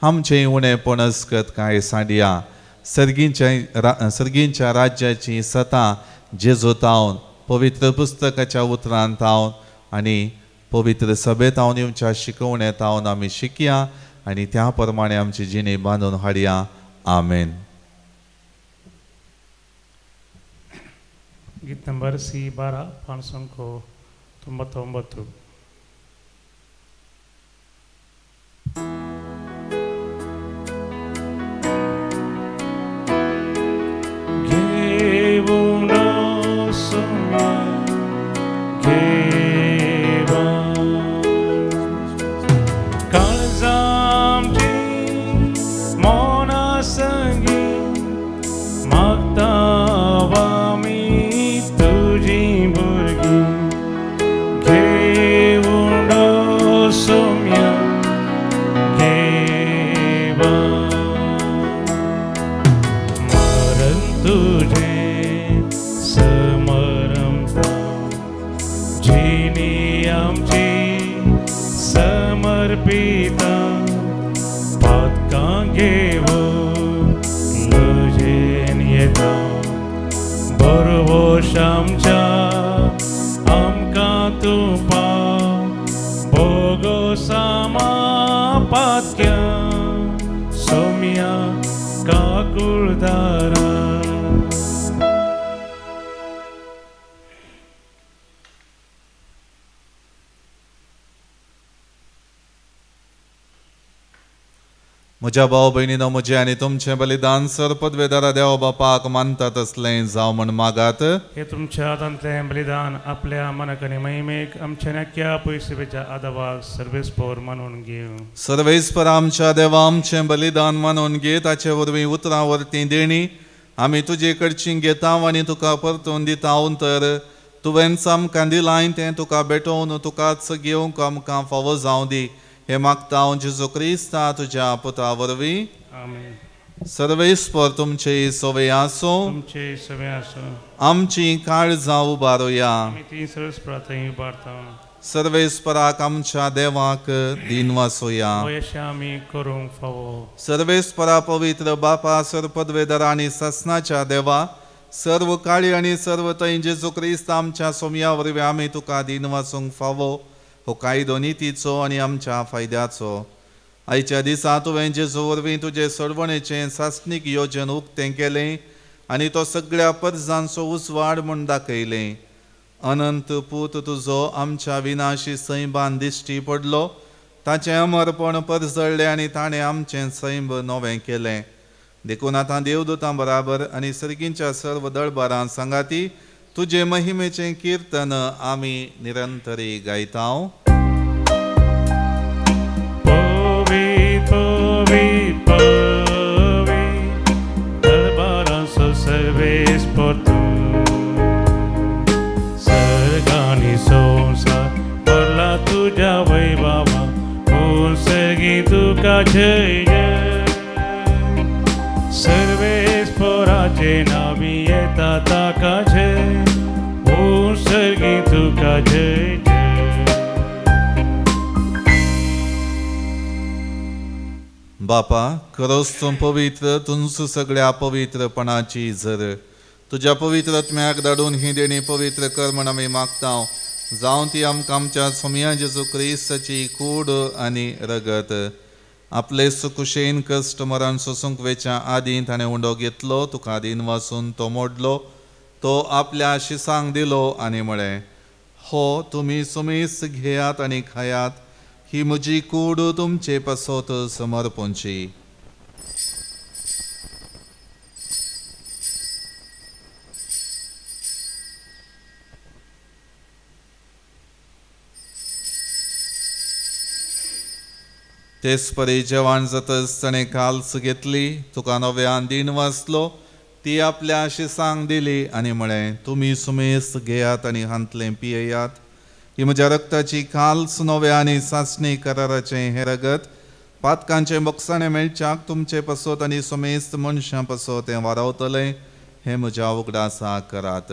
आमचें उणेपण अस्कत कांय सांडया सर्गींच्या राज्याची सतां जेजू तावन पवित्र पुस्तकाच्या उतरान तावन आनी पवित्र सभेत हांव येवच्या शिकोवणेंत हांव आमी शिकया आनी त्या प्रमाणे आमची जिणी बांदून हाडया. आमेन. गीत नंबर सी 12 599. म्हज्या भाव भयणीनो, म्हजें आनी तुमचें बलिदान सर पदवेदारा देव बापाक मानता तसलें जावं म्हण मागात. हे तुमच्या हातांतलें बलिदान आपल्या मनाक आनी महिमेक आमच्या नक्या पयसुपेच्या आदावाक सर्वेस्पोर मानून घेवं. सर्वेस्पर आमच्या देवा आमचें बलिदान मानून घे, ताचे वरवीं उतरां वरतीं देणी आमी तुजे कडची घेता आनी तुका परतून दिता. तर तुवेंच आमकां दिलां तें तुका भेटोवन तुकाच घेवंक आमकां फावो जावं दी, हे मागता हांव जेजू क्रिस्ता तुज्या पुता वरवीं. आमेन. सर्वेस्पर तुमचे सवे आसूं, तुमचे सवे आसूं. आमची काळजां उबारुया, आमी ती सर्वेस्परा थंय उबारता. सर्वेस्पराक आमच्या देवाक दीन वासुया, अशें आमी करूंक फावो. सर्वेस्परा पवित्र बापा सर पदवेदार आनी सासनाच्या देवा, सर्व काळी आनी सर्व थंय जेजू क्रिस्त आमच्या सोमया वरवीं आमी तुका दीन वासूंक फावो. हो कायदो नितीचो आनी आमच्या फायद्याचो. आयच्या दिसा तुवें जेजू वरवीं तुजे सोडवणेचें सासणीक योजन उक्तें केलें आनी तो सगळ्या परजांचो उजवाड म्हूण दाखयलें. अनंत पूत तुजो आमच्या विनाशी सैबान दिश्टी पडलो, ताचें अमरपण परजळ्ळें आनी ताणें आमचें सैब नवें केलें. देखून आतां देवदूतां बराबर आनी सर्गींच्या सर्व दळबारां सांगाती तुजे महिमेचें कीर्तन आमी निरंतरी गायता. पवी पवी पवी दरबारांचो सर्वेस्पर तूं, सर्गांनी संवसार भरला तुज्या वैभवा, सर्गी तुका जय जय. सर्वेस्पराचे नावी येता ताका जय, सर्गी तुका जय जय. बापा खरोच तूं पवित्र, तुंच सगळ्या पवित्रपणाची झर. तुज्या पवित्र आत्म्याक धाडून ही देणी पवित्र कर म्हण आमी मागता, जावं ती आमकां आमच्या सोमया जेजू क्रिस्ताची कूड आनी रगत. आपले सुकुशेन कश्ट मरण सोसूंक वेच्या आदीं ताणें उंडो घेतलो, तुका दीन वासून तो मोडलो, तो आपल्या शिसांक दिलो आनी म्हळें, हो तुमी सुमेस घेयात आनी खायात, ही म्हजी कूड तुमचे पासत समर्पणची. तेच परी जेवण जातच ताणें काल्स घेतली, तुका नव्यान दीन वाचलो, ती आपल्या शिसांक दिली आनी म्हळें, तुमी सुमेस घेयात आनी हांतलें पियेयात, ही म्हज्या रक्ताची काल्स नव्या आनी सासणी कराराचें हें रगत पातकांचें बोगसाणें मेळच्याक तुमचे पासत आनी सुमेस्त मनशां पासत हें वारावतलें, हें म्हज्या उगडासाक करात.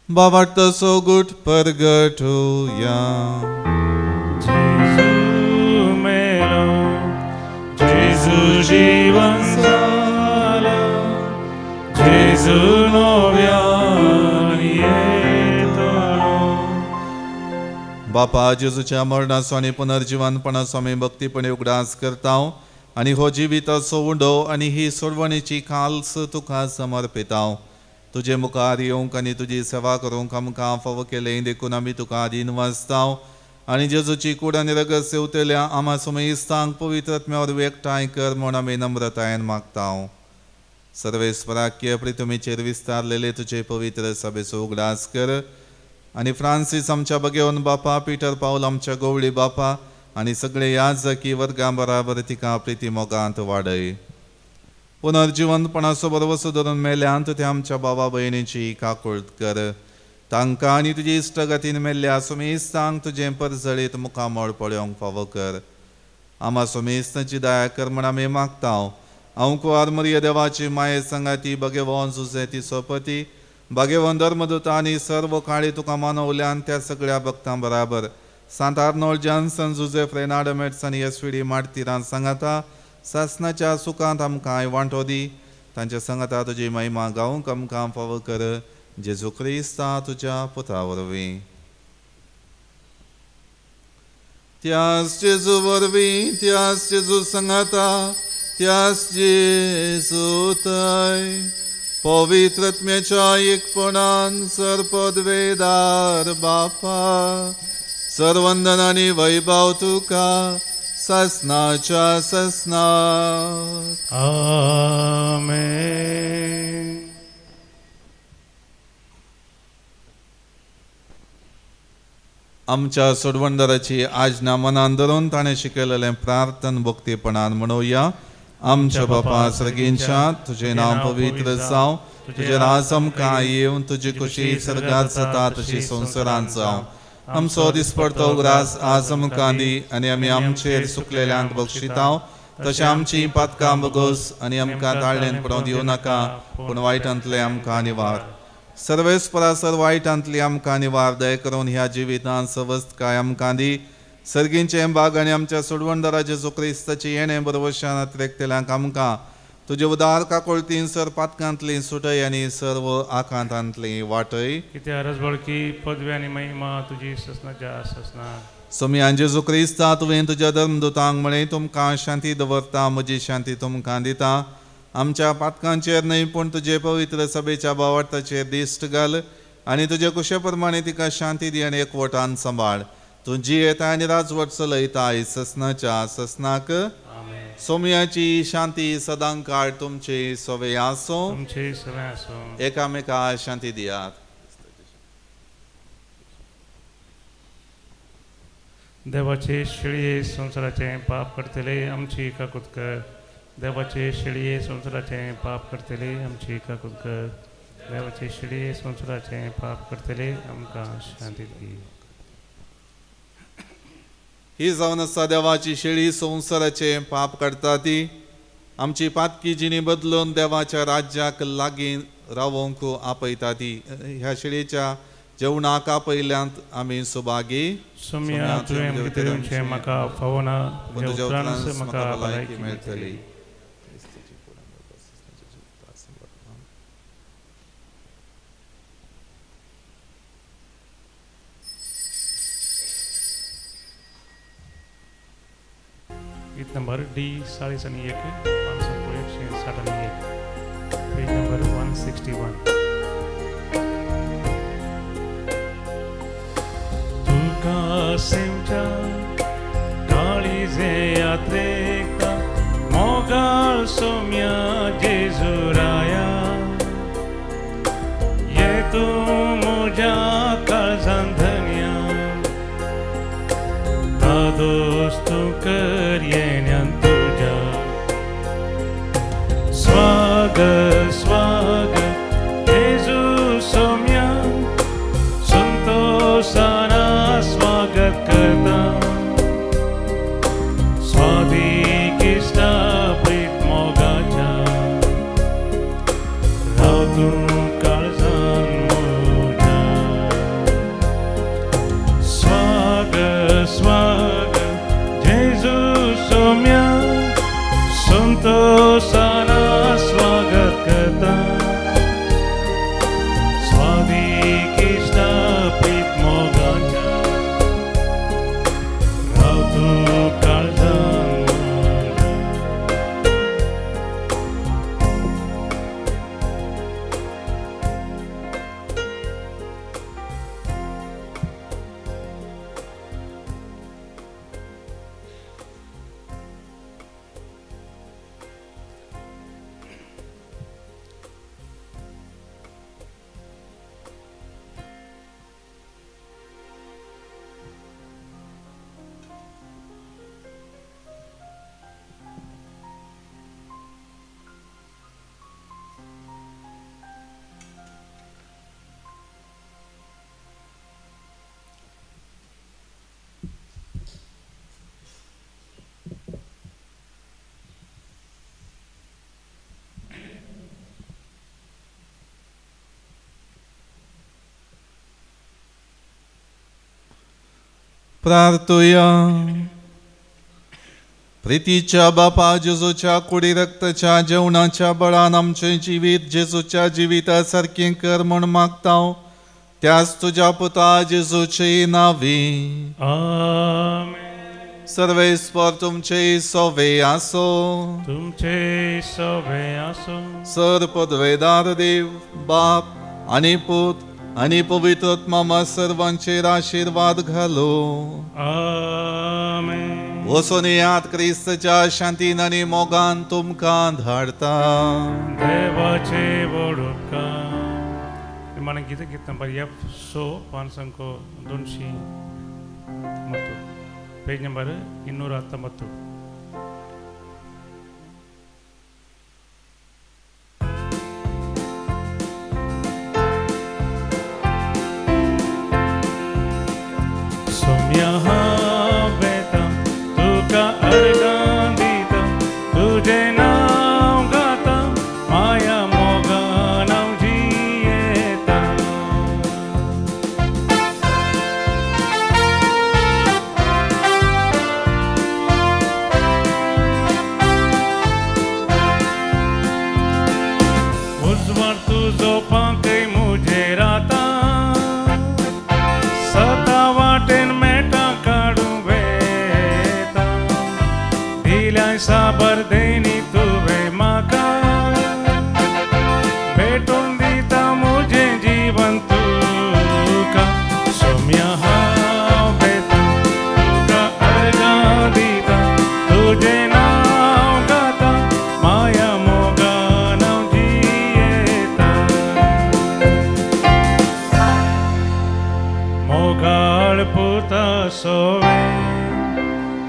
बाबा सोगुट परगटुया. जेजू मेलो, जेजू जीवन जाला, जेजू नव्यान येतलो. बापा जेजूच्या मरणाचो आनी पुनर्जिवनपणाचो आमी भक्तीपणे उगडास करता आनी हो जिविताचो उंडो आनी ही सोडवणेची काल्स तुका समर्पिता. तुजे मुखार येवंक आनी तुजी सेवा करूंक आमकां फावो केलें देखून आमी तुका आदीन वाचता आनी जेजूची कूड आनी रगत सेवतल्या आमा सुमेस्तांक पवित्र आत्म्या वरवीं एकठांय कर म्हूण आमी नम्रतायेन मागता. सर्वेस्पराक्य प्रितुमीचेर विस्तारलेले तुजे पवित्र सभेचो उगडास कर आनी फ्रांसीस आमच्या बगेवन बापा, पिटर पावल आमच्या गोवळी बापा आनी सगळे याजकी वर्गां बराबर तिका प्रिती मोगांत वाडय. पुनर्जिवंतपणाचो भरवसो धरून मेल्यांत त्या आमच्या बाबा भयणीची काकुळट कर, तांकां आनी तुजी इश्टगतीन मेल्ल्या सुमेस्तांक तुजें परजळीत मुखामळ पळोवंक फावो कर. आमा सुमेस्तांची दया कर म्हण आमी मागता. हांव कुवार मरिया देवाची माये संगाती भगेवन जुजे ती सोपती भगेवन धर्मदूत आनी सर्व काळी तुका मानवल्यान त्या सगळ्या भक्तां बराबर सांत आर्नोल्ड जॉन्सन, जुजेफ रेनाड मेट्स आनी एस.वी.डी. मार्तिरान सांगाता सासनाच्या सुखांत आमकां वांटो दी. तांच्या संगाता तुजी महिमा गावंक आमकां फावो कर, जेजू क्रिस्ता तुज्या पुता वरवीं. त्यास जेजू वरवीं, त्यास जेजू संगाता, त्यास जेजू थंय पवित्र आत्म्याच्या एकपणान सर्पदवेदार बापा, सर्वंदन आनी वैभव तुका ससनाच्या ससनात. आमेन. आमच्या सोडवणदाराची आज्ञा मनान धरून ताणें शिकयलेलें प्रार्थन भक्तीपणान म्हणोवया. आमच्या बापा सर्गींच्या, तुजें नांव पवित्र जावं, तुजें राज आमकां येवन, तुजी खुशी सर्गात जाता तशी संवसारांत जावं. आमचो दिसपडतो उगडास आज आमकां दी आनी आमी आमचेर सुकलेल्यांक बक्षिता तशें आमची पातकां बगोस आनी आमकां ताळ्ळेन पडोवंक दिवं नाका, पूण वायटांतलें आमकां निवार. सर्वेस्परा वायटांतली आमकां निवार. दया करून ह्या जिवितांत सवस्तकाय आमकां दी. सर्गींचें बाग आनी आमच्या सोडवणदारा जेजू क्रिस्ताची येणें बरवशान अतिरेकतल्यांक आमकां तुजे उदार काकुळतीन सर पातकांतली सुटय आनी सर्व आकांतांतली वाटय. कित्याक रजबळकी पदवी आनी महिमा तुजी ससनाच्या ससना. सोमयान जेजू क्रिस्ता तुवें तुज्या धर्मदूतांक म्हळें, तुमकां शांती दवरता, म्हजी शांती तुमकां दिता. आमच्या पातकांचेर न्हय पूण तुजे पवित्र सभेच्या भावार्थाचेर दिश्ट घाल आनी तुजे कुशे प्रमाणे तिका शांती दी आनी एकवटान सांबाळ. तूं जियेता आनी राजवट चलयताय ससनाच्या ससनाक. सोमयाची शांती सदांकाळ तुमचे सवे आसूं. तुमचे सवे आसूं. एकामेका शांती दियात. देवाचे शेळये संवसाराचें पाप करतले आमची काकूत कर. देवाचे शेळये संवसाराचें पाप करतले आमची काकूत कर. देवाचे शेळये संवसाराचें पाप करतले आमकां शांती दी. ही जावन आसा देवाची शेळी, संवसाराचें पाप काडटा ती. आमची पातकी जिणी बदलून देवाच्या राज्याक लागीं रावोंक आपयता ती. ह्या शेळयेच्या जेवणाक आपयल्यांत आमी सुभागी. सोम्या तुवें भितर येवचें म्हाका फावना, तुज्या उपरांत म्हाका भलायकी मेळटली. गीत नंबर डी 40 आणि 1, 561, पेज नंबर 161. तुका सेमच्या काळीजे यात्रेका मोगाळ सोम्या जेजुराया, ये तूं म्हज्या काळजान धन्या, दादोस तूं कर येण्यान तुज्या. स्वागत स्वागत जेजू सोम्या, संतोषाना स्वागत करता, स्वादीक इश्टा प्रीत मोगाच्या, राव तूं काळजान म्हज्या. स्वागत स्वागत जेजू सोम्या, संतोषाना स्वागत करता, स्वादीक इश्टा प्रीत मोगाच्या, राव तूं काळजान म्हज्या. प्रार्थुया. प्रितीच्या बापा, जेजूच्या कुडी रक्ताच्या जेवणाच्या बळान आमचें जिवीत जेजूच्या जिविता सारकें कर म्हूण मागता, त्याच तुज्या पुता जेजूचे नांवी. आमेन. सर्वेस्पर तुमचे सोवे आसो, तुमचे सोवे आसो. सर पदवेदार देव बाप आनी पूत आनी पवित्र आत्मा सर्वांचेर आशिर्वाद घालो. आमेन. वचून यात क्रिस्तच्या शांतीन आनी मोगान तुमकां धाडता. देवाचे व्हड उपकार. निमाणें गीत, गीत नंबर एफ 100, 529, page number 219. सोम्या हांव वेता तुका अर्गां दिता, तुजें नांव गाता, माया मोगान हांव जियेता. उजवाड तुजो पांकय म्हजेर आतां, सता वाटेन मेटा काडूं वेता, दिल्याय साबर देणी तुवें म्हाका, भेटून दिता म्हजें जीवन तुका. सोम्या हांव वेता तुका अर्गां दिता, तुजें नांव गाता, माया मोगान हांव जियेता. मोगाळ पुता सोवे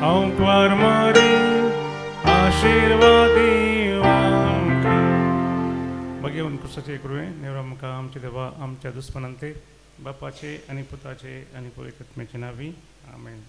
हांव मरी आशिर्वादी आमकां. भगेवन क्रिस्ताचे कृपे नेवरा आमकां आमचे देवा आमच्या दुस्मनांते बापाचे आनी पुताचे आनी पवित्र आत्म्याचे नांवी. आमेन.